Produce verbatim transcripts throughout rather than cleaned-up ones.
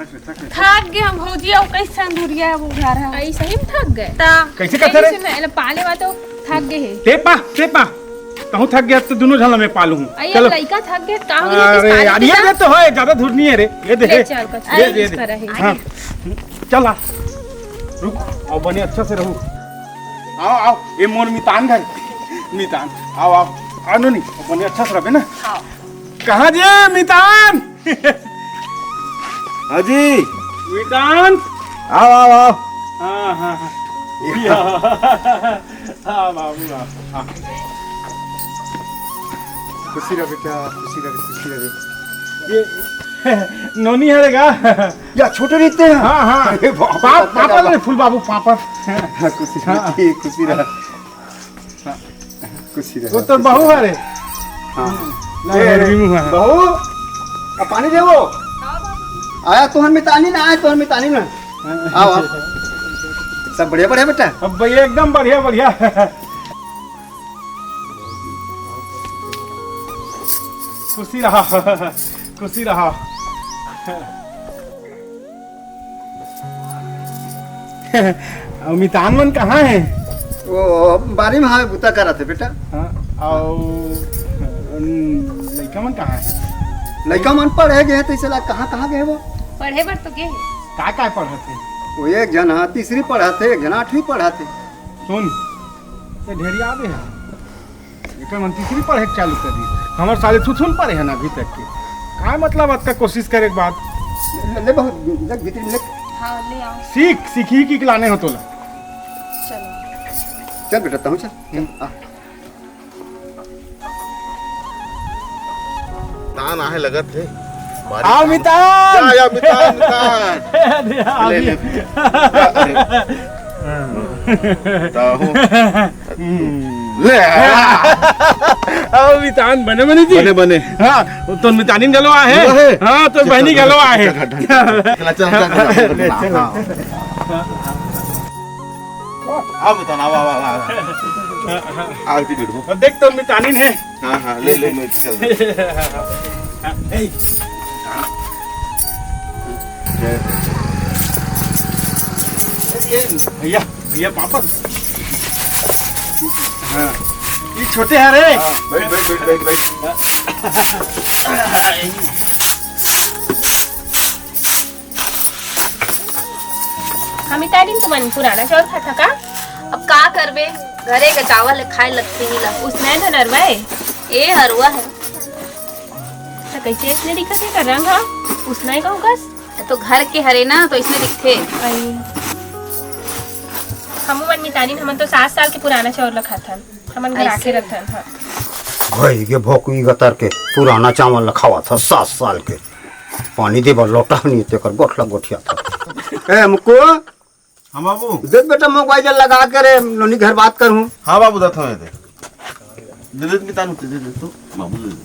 थक गे हम भौजी, अउ कइसन धुरिया वो घर है। आई सही में थक गे। ता कैसे कहते रे? सुन, एला पाले वा तो थक गे हे। ते पा, ते पा। कहूँ थक गया तो दोनों झन मैं पालू हूँ। आई चलो। लइका थक गे, का हो गया? अरे यार, ये दे तो है, ज्यादा धुर नहीं है रे। ये दे। ले चल, कुछ ये दे, ये दे। हाँ। चल आ। रुक, अउ बने अच्छा से रहू। आओ, आओ, ये मोर मितान घर। मितान, आओ, आओ। आओ नोनी, अउ बने अच्छा से रहबे ना। हाँ। कहाँ जे मितान? हाँ जी। मितान। आओ, आओ, आओ। हाँ, हाँ, हाँ। हाँ, बाबू, हाँ, हाँ। खुशी रह बेटा, खुशी रह, खुशी रह। ये नोनी हरे का? या छोटे रहते हैं। हाँ, हाँ। अरे बाप रे, पापड़, पापड़। हाँ, खुशी रह, खुशी रह। हाँ। खुशी रह, वो तो खुशी बहू रह। हरे। हाँ। ना, ए, गर्मी में है। बहू, आ पानी दे वो। आया तोहर मितानी ना, आया तोहर मितानी ना। आओ, आओ। सब बढ़िया, बढ़िया बेटा। अब भैया एकदम बढ़िया, बढ़िया। खुशी रहा, खुशी रहा। अउ मितान मन कहाँ हे? वो बारी में हावे, बुता करत हे बेटा। हाँ, अउ, अम, लइका मन कहाँ हे? लइका मन पढ़े गे हे, तइसे ला कहाँ, कहाँ गे हे वो? पढ़े बर तो गे हे। का, का पढ़त हे? वो एक झन, हाँ, तीसरी पढ़त हे, एक झन आठवीं पढ़त हे। सुन, ते ढेरिया दे हे। एकर मन तीसरी पढ़े के चालू कर दी। हमर साले थुथुन पढ़े हे ना अभी तक के। का मतलब अतका कोशिश करे के बाद? ले, ले बहू, देख भीतरी में ले। हाँ, ले आओ। सीख, सीखी की लाने हो तोला। चलो। चल बेटा, तहूँ चल। चल, आ। तान आहे लगत हे। बारिश आओ, तान। मितान। या, या, मितान, मितान। अरे, ले, अभी। ले। अरे। ताहू। ले। आओ, मितान, बने, बने जी? बने, बने। हाँ, तोर मितानिन घलो आहे। घलो आहे। हाँ, तोर चल, बहिनी चल, घलो चल, आहे। चल, चल, चल, चल, चल, चल, चल, चल, चल, चल, चल, चल, चल, चल। हाँ। आओ, मितान, आओ, आओ, आओ, आओ। आओ, इधर बैठो। देख, तोर मितानिन हे। हाँ, हाँ, ले, ले, मैं चल। ए। ए, भैया, भैया, पापड़। हाँ, ये छोटे हरे। हाँ, बैठ, बैठ, बैठ, बैठ, बैठ। हम इतना दिन तुमन पुराना चाउर खाता का? अब का करबे, घरे के चावल ले खाए लगथे ही ला। उसना है धनरवा है? ए हरुआ है। त कैसे इसने दिखत है का रंग हा? उसना है कहूँ कस? तो घर के हरे ना, तो इसने दिखथे। आई। हमू मन मितानिन, हमन तो सात साल के पुराना चाउर ला खाथन। हमन घर आके ऐसे? रखथन, हाँ। भई गे भोकनी गतर के पुराना चावल ला खावत ह सात साल के। पानी दे बर लोटा नहीं, तेकर गोठला गोठिया था। ए, मुक्कू। हाँ बाबू। देख बेटा, मोबाइल लगा के रे, नोनी घर बात करूँ। हाँ बाबू, देता हूँ, ये दे। दे दे, मितान, दे दे, दे, तू, बाबू, दे दे।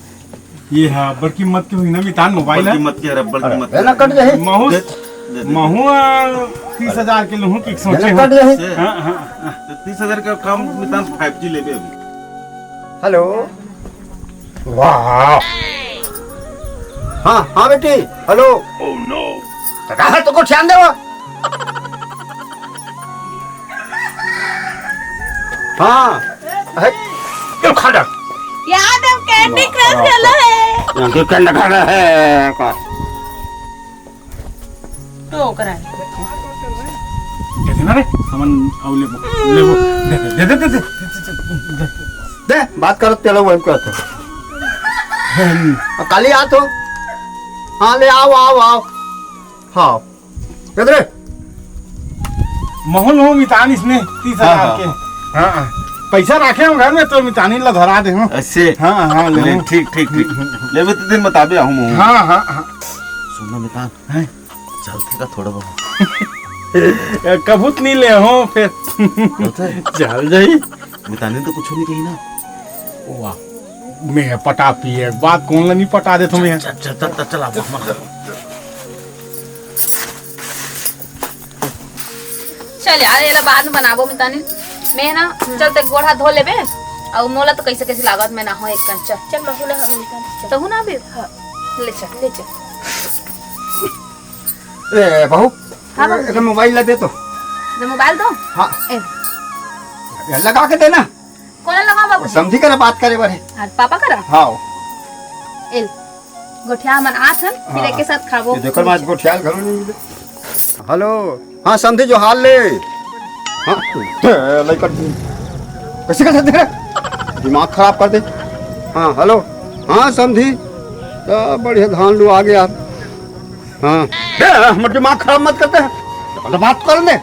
ये हाँ, बड़की मत के हुई ना, मितान मोबाइल बड़की है। मत के, अरे, बड़की मत अरे, ना के। कट जाए। महू, दे, दे, दे। महू, आ, तीस हजार के लूहूँ कि सोचे ना हूँ। कट जाए। से? हाँ, हाँ, हाँ। तो तीस हजार का काम, मितान, five G लेबे अभी। हेलो। वाह। हाँ, हाँ बेटी, हेलो। Oh no। तो कहाँ तो को ध्यान देवा? हाँ। अरे, क्यों खा जा? यार, हम Candy Crush खेला है। यहाँ के Candy Crush है का? तो ओकरा है। दे देना रे, हमन अउ लेबो, लेबो। दे, दे, दे। दे, बात करत चलो, वही कहत। काली आ तो। हाँ, ले आओ, आओ, आओ। हाँ। किधर? महू ल हूँ मितान इसने तीस हजार हाँ, के। हाँ। हाँ, हाँ। पैसा राखे हूँ घर में, तो मितानी ला धरा दे हूँ। ऐसे? हाँ, हाँ, ले ले, हूँ। ठीक, ठीक, ठीक। लेबे तो दिन बताबे आहूँ महू। हाँ, हाँ, हाँ। सुन ना मितान। हैं? चल, ठीक है, थोड़ा बहुत। कभू तो नहीं ले हूँ फिर। होता है? चल जाई। मितानी तो कुछ नहीं कही ना। वाह। मैं पटा पिए, बात कौन ला नहीं पटा देत हूँ मैं। चल, चल, चल, चल, चल, अब मत कर। चल यार, एला बाद में बनाबो मितानी। मैं ना, चल ते गोड़ हाथ धो लेबे। अउ मोला तो कैसे कैसे लागत मैं ना हो एक कन, चल। चल, महू ना हम निकाल, चल। तहू ना अभी? हाँ। ले चल, ले चल। ए बहू, हाँ बाबूजी। एक मोबाइल ला दे तो। दे मोबाइल दो। हाँ। ए। ये लगा के देना। कोला लगा बाबूजी? समधी करा बात करे बर हे। हाँ, पापा करा? हाँ। ए, गोठिया मन आथन, फिर हाँ। एक साथ खाबो। ये देखो, आज गोठिया घरो नहीं मिले। हेलो, हाँ समधी, जोहार ले। हाँ, ते लइका कैसे कर सकते हैं? दिमाग खराब कर दे। हाँ, हेलो, हाँ समधी, तो बढ़िया धान लुआ गया। हाँ। बे, हमर दिमाग खराब मत करते हैं। तो बात कर ले। ए,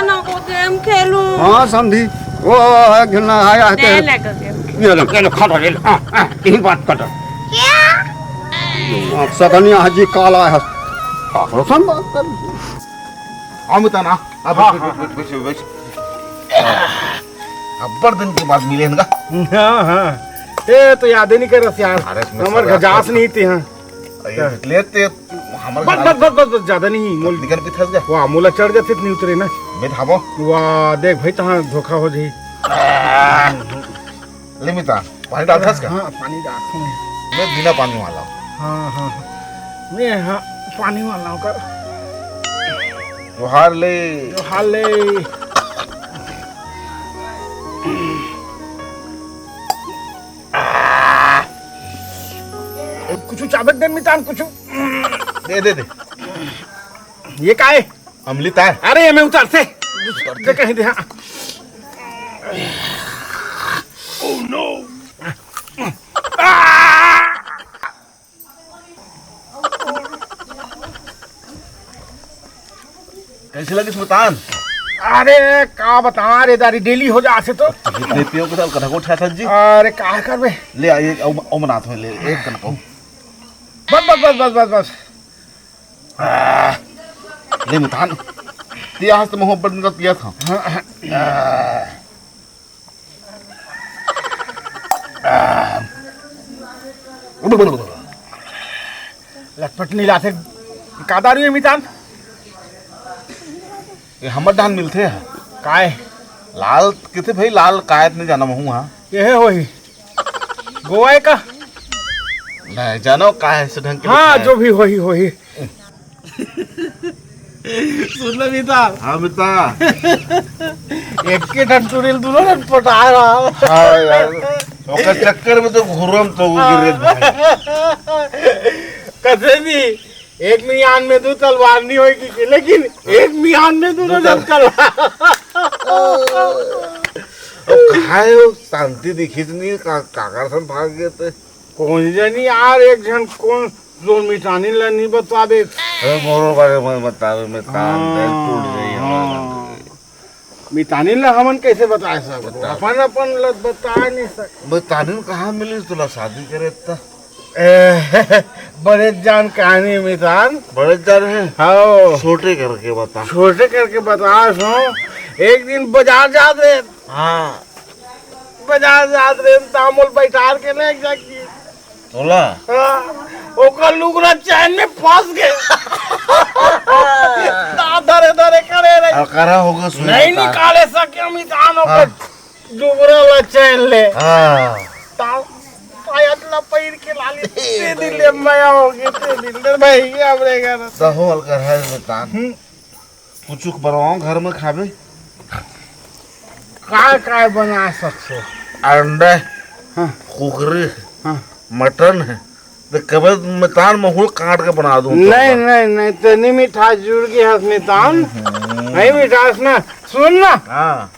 ना को गेम खेलूं। हाँ, समधी। वो, वो, वो, एक झन आया है, दे तेरे। ले को गेम। ये लो, ये लो, खा लो, ये लो। हाँ, हाँ, यही बात कर। क्या? आप सगनिया हाजी काला है। पागल सन बात कर। हम तो ना। अब हाँ, बैठ, हाँ, बैठ, बैठ, बैठ, बैठ। अब्बड़ दिन के बाद मिले हैं ना। हाँ, हाँ। ए, तो याद ही नहीं करस यार। अरे, इसमें हमर सब याद घजास कर नहीं थी, हाँ। ये लेते, हमर बस, घर बस, बस, बस, बस, ज्यादा नहीं, मोल निकल भी थस गया। वाह, मोला चढ़ जाते नहीं उतरे ना। मैं थामो। वाह, देख भाई, तहाँ धोखा हो जाई। ले मिता, पानी डालथस का? हाँ, पानी डालथस। मैं बिना पानी वाला हूँ। हाँ, हाँ, हाँ। मैं, हाँ, पानी वाला हूँ कर। जोहार ले। जोहार ले। कुछ चाबक दे मितान, कुछ। दे, दे, दे। ये का है? अमली तार। अरे, ये मैं उतार से। उतार से। कहीं दे, हाँ। Oh no! कैसे लगिस मितान? अरे, का बता रे दारी, डेली हो जा से तो। जितने पियो के साथ कथा को उठा था जी। अरे, का करबे? ले आइए, ओ, ओ मनात में ले, एक कन को। बस, बस, बस, बस, बस, बस। आह, ले मितान। पिया हस तो मोहब्बत में पिया था। हाँ, हाँ। आह। लटपट नहीं लाथे। का दारू है मितान? ये हमर डान मिलथे ह। काय? लाल किथे भाई, लाल काय नहीं जाना महू हा। ये है होही। गोवा है का? नहीं जानो काय से ढंग के हाँ, लिखा है। जो भी होही, होही। सुन ले मिता। हाँ मिता। एक के ठन चुड़ैल दुनो जन पटा रहा। हाँ यार, ओकर चक्कर में तो घुरम तो गिरे भाई। कसे भी एक मियान में दू तलवार नहीं होगी, लेकिन एक मियान में दुनो जन तलवार। अब कहाँ है वो? शांति दिखित नहीं, का, काकर सन भाग गए थे। कौन जानी यार, एक झन कौन जोन मितानिन ला नहीं बता दे। अरे मोरो बारे में बता दे, मैं तान दे टूट गई है। हाँ। मितानिन ला हमन कैसे बता सकबो? बता। अपन, अपन ला बता नहीं सक। मितानिन कहाँ मिली तुला शादी करे इतना? ए, बड़े जान कहानी मितान। बड़े जान है? हाँ। छोटे करके बता। छोटे करके बता सो। एक दिन बाजार जात रहे। हाँ। बाजार जात रहे, त मोल बैठार के ले जाके। तोला? हाँ, ओकर लुगरा चैन में फंस गए। ता धरे धरे करे रहे। अब करा होगा सुई नहीं का? निकाले सके मितान ओकर हाँ। लुगरा ला चैन ले। हाँ। ता पायत ला पैर के लाली ते दिल ले मया हो गए, ते दिल ले भाई, ये अब रहेगा ना। दहो अलकर है मितान। हम्म। कुछ बनवाओ घर में खाबे। काय काय बना सकते? अंडा, हाँ। कुकरी, हाँ। मटन है। तो कबे मितान महूल काट के बना दूं तो नहीं, बा। नहीं, नहीं, तो नहीं मिठास जुड़ गई हस मितान। हम्म। नहीं मिठास ना, सुन ना। हाँ।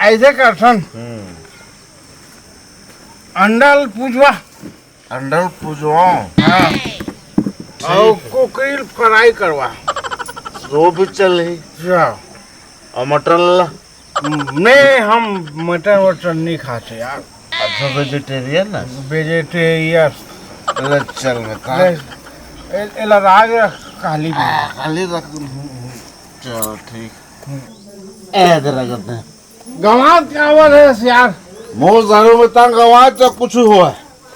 ऐसे करथन। हम्म। अंडा ल पूजवा। अंडा पूजवाओ। हाँ। ठीक अउ है। कुकरी फ्राई करवा। वो भी चल रही। अच्छा। और मटन ला? नहीं, हम मटन वटन नहीं खाते यार। अच्छा, वेजिटेरियन ना? वेजिटेरियन। ले चल बता। ले, ए-, एला राग रख, काली भी। आ, काली रख। चल, ठीक। हम्म। ए, दे रख दे। गंवात काबर हस यार? मोर दारू में तंग गंवात तो कुछ हुआ।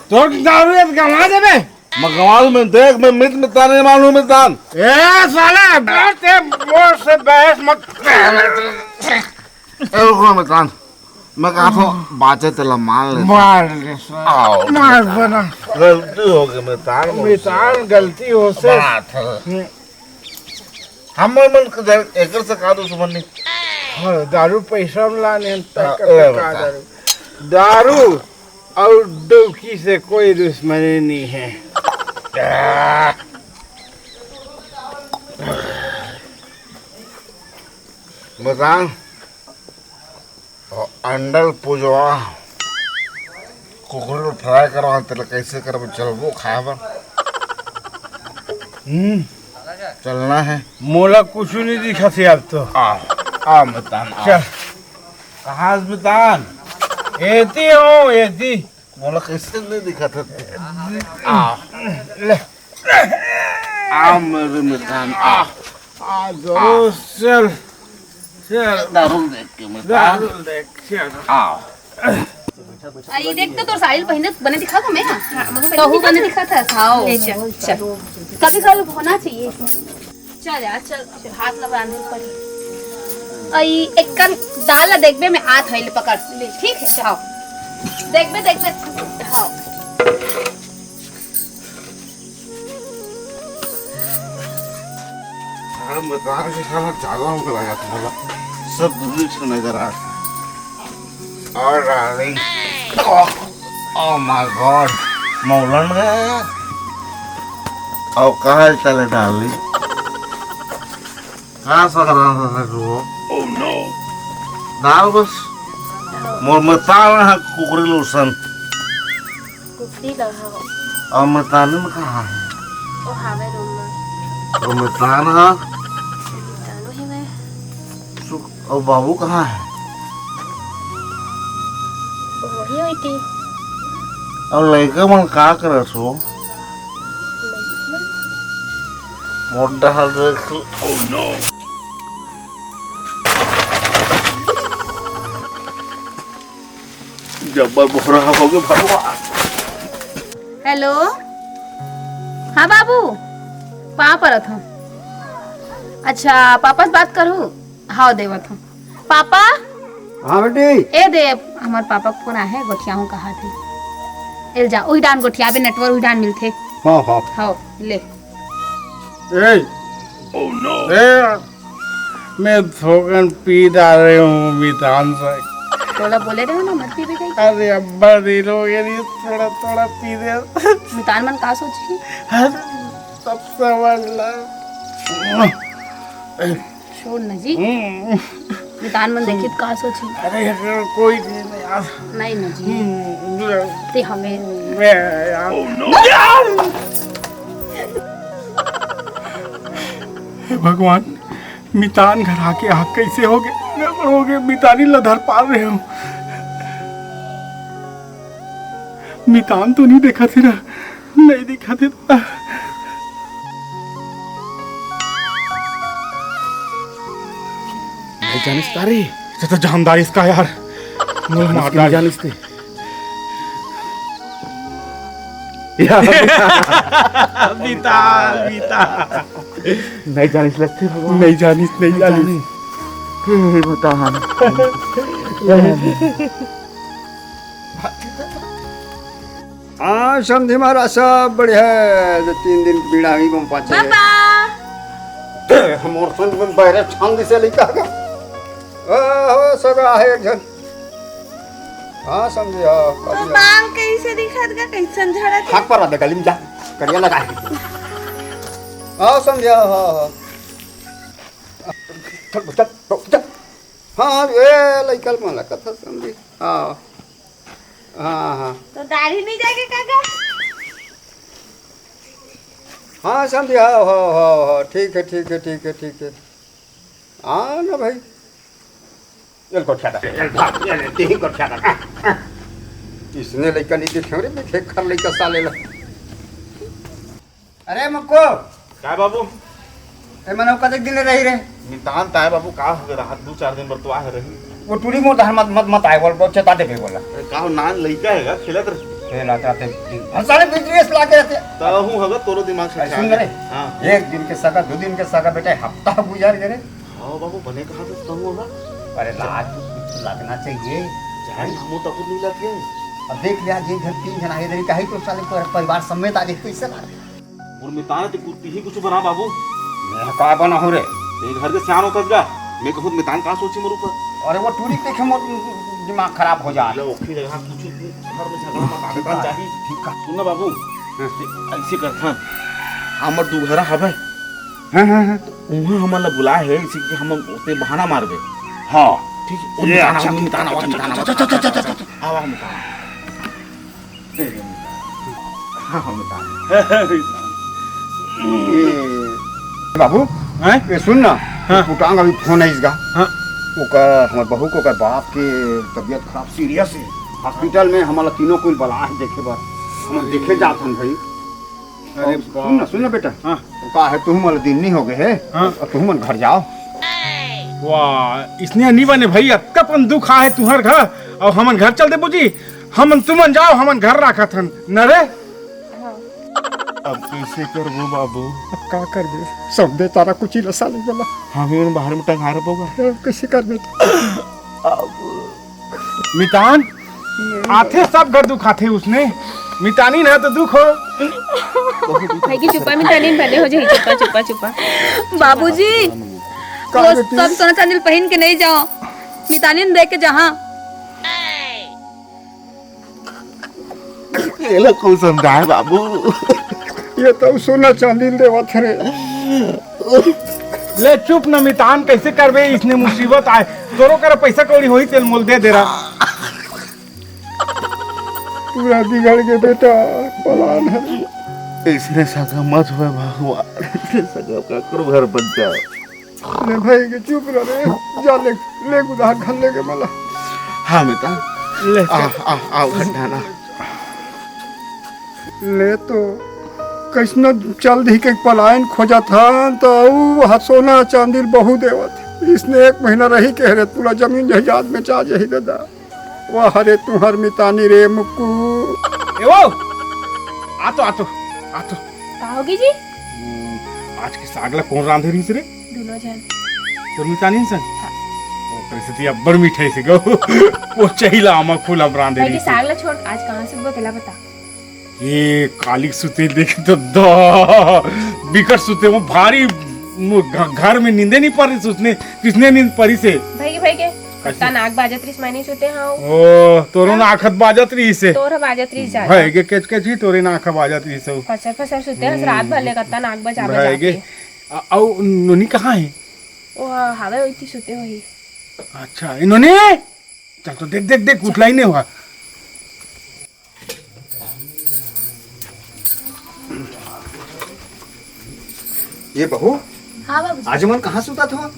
तोर दारू है तो गंवा देबे। मैं गंवा लूं, मैं देख, मैं मित मितान नहीं मानूं मितान। ए साले, अबे ते मोर से बहस मत कर। ए, रुको मितान, मैं कहा था बाचे तेला मार ले। मार ले साले। आओ, मार मितान। बना। गलती हो गई मितान, मितान गलती हो से। बात है। हम्म। हमर मन के दर-, एकर से का दुश्मनी? हाँ, दारू पैसा में लाने हैं, हाँ, तक ए का बता। दारू? दारू और डौकी से कोई दुश्मनी नहीं है। बता, और अंडल पुजवा, कुकरी लो फ्राई करवा, तेला कैसे करबो, चलबो खाए बर? हम्म, चलना है। मोला कुछ नहीं दिखा से अब तो। आ, आ, मितान, आ। चल। कहाँ से मितान? एती हूँ, एती। मोला कैसे नहीं दिखा था? आ। ले। आ, मेरे मितान, आ। आ, दोस्त, चल। चल। दारू देख के मितान। दारू देख के। आ। आ, ये देख तो तोर साड़ी पहिने बने दिखा था मैं। हाँ, तहू बने दिखा था। हाँ, ले चल, चल। कभी कभी होना चाहिए इसमें। चल यार, चल, चल, हाथ ला बांधे पड़ी। अई, एकर दाल ला देखबे, मैं हाथ हइले पकड़। ले, ठीक है, चल। हाँ। देखबे, देखबे, हाँ। अरे, मैं कहाँ के खाना चालू हो गया था, बोला। सब दूर से नजर आ। और डार्लिंग, ओह, ओह माय गॉड, मौलन गया। और कहाँ चले डार्लिंग? कहाँ से करा था तू? Oh no. दाल बस। मोर मताल है कुकरी लोशन। कुकरी ला, हाँ। और मतान में कहाँ है? वो हावे रूम में। और मतान है? मतानो ही में। सु-, और बाबू कहाँ है? वही हुई थी। और लड़का मन का करत हो? मोटा हाथ देख। Oh no! जब्बर बोहरा हो गए भगवान। हेलो, हाँ बाबू, पाँव परत हूँ। अच्छा, पापा से बात करू? हाँ, देवत हूँ। पापा। हाँ बेटी। ए दे, हमार पापा के फोन आहे, गोठियाहूँ कहा थे। एल जा, उही डान गोठियाबे, नेटवर्क उही डान मिलथे। हाँ, हाँ। हाँ, ले। ए, ए, मैं थोकन पी डारे हूँ मितान से। तोला बोले रहे ना, मत पीबे कही। अरे अब्बा, दिन हो गया, ये थोड़ा, थोड़ा पी दे। मितान मन का सोचही? अरे, सब समझ ला। छोड़ ना जी। हम्म। मितान मन देखी तो का सोचही? अरे, कोई नहीं यार। नहीं ना जी। हम्म। ते हमें मैं यार। हे भगवान, मितान घर आके आग कैसे हो गए? गड़बड़ हो गए, मितानी ला धर पा रहे हो। मितान तो नहीं देखा थे ना? नहीं देखा थे ना? नहीं जानिस तारी, ये तो जानदार इसका यार। मुझे मार नहीं डाल। जानिस थे। यार, बीता, बीता। नहीं जानिस लगते भगवान। नहीं जानिस, नहीं नहीं जानिस। जानिस। हे भगवान। हाँ, समधी महाराज, सब बढ़िया है। जो तीन दिन पीड़ा ही को पाचे। पापा। मोर सुन में बैरे छान दिसे लइका का। ओहो, सगा है एक झन। हाँ, समधी, हाँ, तो बढ़िया। बाल कैसे दिखत गा, कैसन झड़त है? हाथ पर दे, गली में जा, करिया लगा है। हाँ, समधी, हाँ, हाँ, हाँ। चल, चल, चल, चल। हाँ, हाँ, ए, लइका मन ला कथा समधी। हाँ। हाँ, हाँ। तो दाढ़ी नहीं जाएगी काका? हाँ, समधी, हाँ, हाँ, हाँ, हाँ, ठीक है, ठीक है, ठीक है, ठीक है। हाँ ना भाई। चल, गोठिया दे, चल, भाग, चल, तेही गोठिया दे। इसने लइका नहीं देखे रे, मैं खेत खर लइका साले ला। अरे मक्को। काय बाबू? ए, मनव कतेक दिन ले रही रे? नितान ताय बाबू, का हो गया? रात दू चार दिन बर तो आ रही। वो टूरी मोर धान मत, मत, मत आए, बोल, बोल, चेता देबे, बोला। अरे, का हो, नान लइका है का? खेलत रहे। खेलत रहते दिन भर साले बिजनेस लागे रहते। तहूँ हगा, तोरो दिमाग से अरे, सुन रे। हाँ। एक दिन के सगा, दो दिन के सगा, बेटा, हफ्ता गुजर गए रे। हाँ बाबू, बने कहा तो तहूँ हगा। अरे, लाज कुछ लगना चाहिए। जान, हमो तको नहीं लगे। अब देख लिया, जे घर तीन जना है, इधर ही कहीं तो साले पूरा परिवार समेत आ जाए, कैसे लागे? मोर मितान ते कुत्ती ही कुछ बना बाबू। मैं का बना हूँ रे? ये घर के सियान होतस गा, मैं कहूँ मितान का सोची मोर ऊपर। अरे वो टूरी देखे मोर दिमाग खराब हो जा। ले, ओखी जगह कुछ घर में झगड़ा मत आवे, ठीक का? चाही। ठीक का? सुन ना बाबू, हाँ। ऐसे करथन, हमर दू घरा हवे। हाँ, हाँ, हाँ। तो उहाँ हमन ला बुलाए हे, इसी के हम ओते बहाना मारबे। हाँ। ठीक है? ओ ये मितान अच्छा। आवा, मितान आवा, मितान आवा। अच्छा, अच्छा, अच्छा, अच्छा, अच्छा। आवा, मितान। हाँ, हाँ, बता। ये, बाबू, हैं? ये सुन ना, हाँ। पुटांग अभी फोन आइस गा। हाँ। ओकर, हमर बहू के, ओकर बाप के तबीयत खराब, सीरियस है। हॉस्पिटल में हमला तीनों कोई बला है देखे बर। हम देखे जात हन भाई। अरे और सुन ना, बाप। सुन ना बेटा। हाँ। वो का है, तुम वाला दिन नहीं हो गए है? हाँ। और तुम मन घर जाओ। वाह, इसने नहीं बने भाई, अतका पन दुख आहे तुहर घर, और हमन घर चल देबो जी। हमन तुमन जाओ, हमन घर राखत हन न रे। अब कैसे करबो बाबू? अब का करबे? सब बेचारा कुछ ही लसा ले गला। हमें उन बाहर में टंगा रखबो गा। अब कैसे करबे? अब मितान, आथे सब घर दुख आथे उसने। मितानी ना तो दुख हो। भाई की चुप्पा मितानी भले हो जाई, चुप्पा, चुप्पा, चुप्पा। बाबूजी, का वो बेटी? सब सोना चांदी पहन के नहीं जाओ, मितानी ने देख के जहाँ। एला कोई समझाए बाबू। ये तो सोना चांदी देवत रे। ले चुप न मितान, कैसे करबे? इसने मुसीबत आए, तोरो कर पैसा कौड़ी होई तेल मोल दे दे रहा। पूरा बिगड़ के बेटा पलान है। इसने सगा मत हुए भगवान, इसने सगा का करो घर बन जाए। ले भाई के चुप रह रे, जा ले, ले गुदा घर लेके मला। हाँ बेटा, ले आ, चल। आ, आ, घंटा ना। ले तो कैसनो चल दी के पलायन खोजत हन, तो ऊ ह सोना चांदी बहुत देवत। इसने एक महीना रही के रे, पूरा जमीन जायदाद बेचा जाही दादा। वाह रे तुहर मितानी रे मुक्कू। ए वो, आ तो, आ तो, आ तो। का होगी जी? हम्म, आज के साग ला कौन रांधे रहिस रे? दोनों जन। तोर मितानी संग? हाँ। ओकरे सेती अब्बड़ मिठाई से गो। वो चहिला आमा फूल अब रांधे भाई के रहिस। साग ला छोड़, आज कहाँ से वो तेला बता। ये कालिक सुते देख तो दा, बिकट सुते वो भारी मु-, घ-, घर में नींदे नहीं पड़ी सुतने, किसने नींद पड़ी से? भाई, भाई के, कत्ता नाक बाजत रिस, मैं नहीं सुते हूँ। ओ, तोरो हाँ। नाक हत बाजत रहिस से। तोर बाजत रहिस ज्यादा। भाई के केच केच ही तोरे नाक बाजत रहिस से। फसर फसर सुते हस, रात भर ले कत्ता नाक बजा बजा भाई के। के। आ, अउ नोनी कहाँ है? वो हावे ओइती सुते होही। अच्छा, ए नोनी, चल तो देख, देख, देख, उठलाई नहीं हुआ। ये बहू, हाँ बाबूजी। आज मन कहाँ सुतत हो?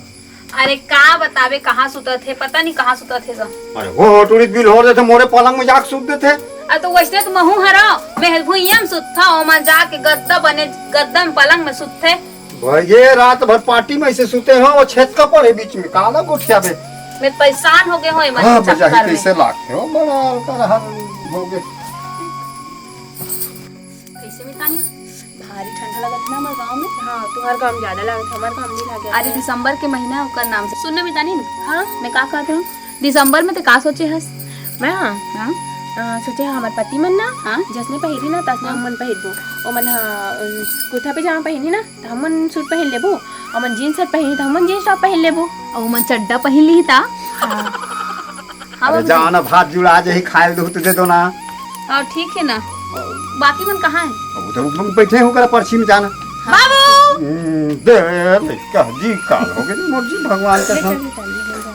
अरे का बतावे, कहाँ सुतत हे, पता नहीं कहाँ सुतत हे सब। अरे वो टूरी बिल हो देथे, मोरे पलंग में जाके सुत देथे। अरे तो वैसने तो महू हरा, मैं भुइयां में सुतथा, ओमा जाके गद्दा बने, गद्दा में पलंग में सुतथे। भाई ये रात भर पार्टी में ऐसे सुते हो, वो छेद का पड़े बीच में, काला गोठिया बे। मैं परेशान हो गए हो, एमन हाँ, के चक्कर में। कैसे लागते हो, बड़ा हल्का रहा हो गए। कैसे मितानी? भारी ठंडा लगत ना हमर गांव में। हाँ, तुम्हार गांव में ज्यादा लागत, हमार गांव में नहीं लागे। अरे, दिसंबर के महीना ओकर नाम से। सुन ना मितानी। हाँ? मैं का कहत हूँ, दिसंबर में ते का सोचे हस? मैं हाँ? हाँ? अ, सोचे हमार पति मन ना, हाँ? जसने पहिरी ना, तसने हाँ। हमन पहिरबो। ओमन ह, अ, कुर्ता पजामा पहिनी ना, त हमन सूट पहिन लेबो। ओमन जींस शर्ट पहिनी, त हमन जींस टॉप पहिन लेबो। अउ ओमन चड्डा पहिन ली, त? हाँ। हाँ, अरे बाबूजी। जाओ ना, भात जुड़ा आज ही खाए दो, तो दे दो ना। हाँ, ठीक है ना। बाकी मन कहाँ है? अब तो बैठे हो, करा पर्ची में जाना। बाबू! हम्म, दे, लइका जी, काल हो गए, मोर जी, भगवान का ले संग। चल, ले चल, ले चल।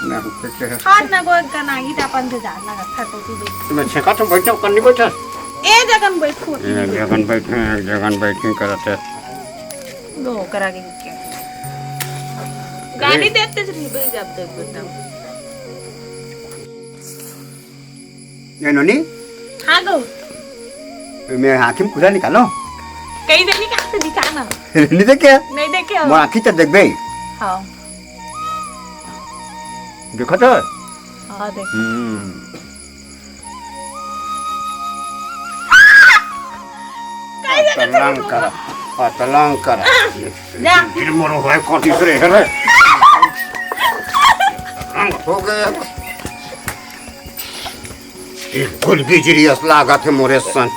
मैं हम पे के है। हाथ ना गोड़ का नागी त अपन से जान लगा था, तो तू देख। मैं छेका तो बैठा, कन्नी बैठा। ए जगन बैठू। ए जगन बैठे, ए जगन बैठे करते। लो, करा के क्या? गाली देते चली भाई, जब तक बताओ। ए नोनी? हाँ गो। मैं आँखी में कुला निकालो। कहीं देनी का तो दिखाना। नहीं देखे? नहीं देखे हो। मोर आँखी तो देखबे। हाँ। देखो तो। हाँ, देख। हम्म। कहीं देखे अतलंग तो करा, अतलंग करा। जा। दिल मोरो होए कोठी से रहे रे। रंग हो गया। बिल्कुल बिजली अस लागत हे मोरे सन।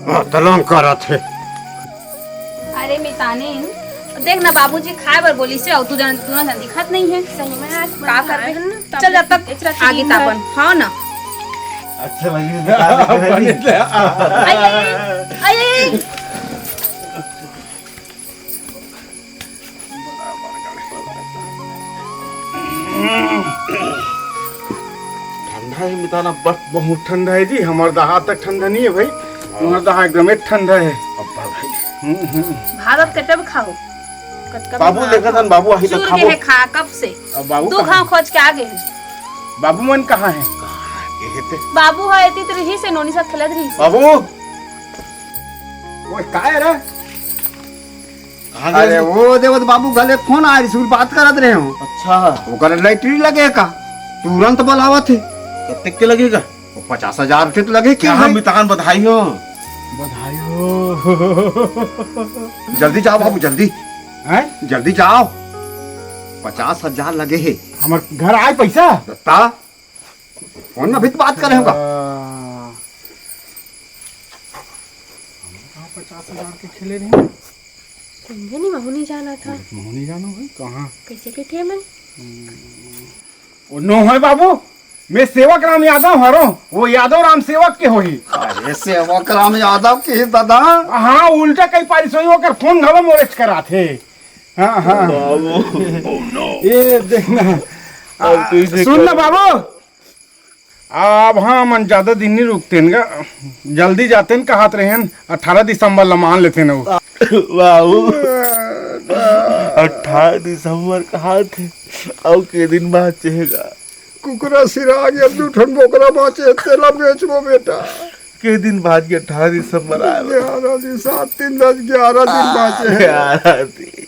हाँ, तलंग करत हे। अरे मितानिन, देख ना, बाबूजी खाए बर बोलिस हे, अउ तू जान, तू ना जान दिखत नहीं है। सही में आज का करबे? चल, जब तक आगे तापन। हाँ ना। अच्छा लगी। अरे, अरे। ठंडा है मितान, अब बहुत ठंडा है जी। हमर दहा तक ठंडा नहीं है भाई, हमर दहा एकदम ठंडा है। अब्बा भाई। हम्म, हम्म। भात अब कब खाओ? कब, कब बाबू खाओ? देखत हन, बाबू आही तो चूर के खाबो। है खा कब से। अब बाबू दू कहाँ घाव है? खोज के आ गए। बाबू मन कहाँ है? कहाँ के हेते? बाबू है एती तो रही से नोनी साथ खेलत रही से। बाबू। ओए, का है रे? कहाँ गए अरे थे? वो देखो तो बाबू गले फोन आ रही, बात करत रहे हो। अच्छा। ओकर लैट्रिन लगे का? तुरंत बुलावत है। कत्ते के लगेगा? वो पचास हजार के तो लगे क्या क्या है? मितान बधाई हो। बधाई हो। जल्दी जाओ बाबू, जल्दी। हैं? जल्दी जाओ। पचास हजार लगे है। हमर घर आए पैसा? दत्ता, फोन में भी तो बात करे होगा। हाँ। कहाँ पचास हजार के खेले रहे? समझे नहीं, महू नहीं जाना था। महू नहीं जाना भाई, कहाँ? कैसे के थे मन? ओ नो है बाबू, मैं सेवक राम यादव हरो, वो यादव राम सेवक के होही। अरे सेवक राम यादव के दादा। हाँ, उल्टा कई पारिस होही, ओकर फोन घलो मोरेच करा थे। हाँ, हाँ। बाबू। ये देखना। अब आ, तू इसे सुन ना कर। बाबू, अब हाँ, मन ज्यादा दिन नहीं रुकते हैं का? जल्दी जाते हैं, कहत रहे हैं, अठारह दिसंबर ला मान लेते हैं वो। बाबू, अठारह दिसंबर कहत हे, अउ के दिन बाँचे हे गा? कुकरा सिरा गया, दू ठन बोकरा बाँचे हे, तेला बेचबो बेटा। के दिन बाँच गे? अठारह दिसंबर आए बर। ग्यारह दिन, सात, तीन, दस, ग्यारह दिन बाँचे हे। ग्यारह दिन।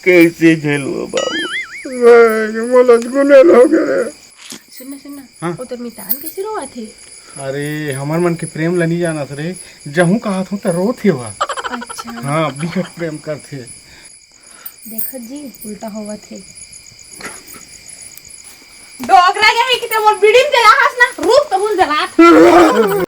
कैसे झेलबो बाबू? वे, मोला गुनेल हो गे रे। सुन ना, सुन ना, हाँ। वो तोर मितान कैसे रोवत हे? अरे, हमर मन के प्रेम ला नहीं जानत रे, जहूँ कहत हूँ त रोत हे वा। अच्छा। हाँ, बिकट प्रेम करथे। देखत जी, उल्टा होवत हे। डोकरा के हे कि ते मोर बीड़ी में जला हस ना, रूप तो भूल जलात।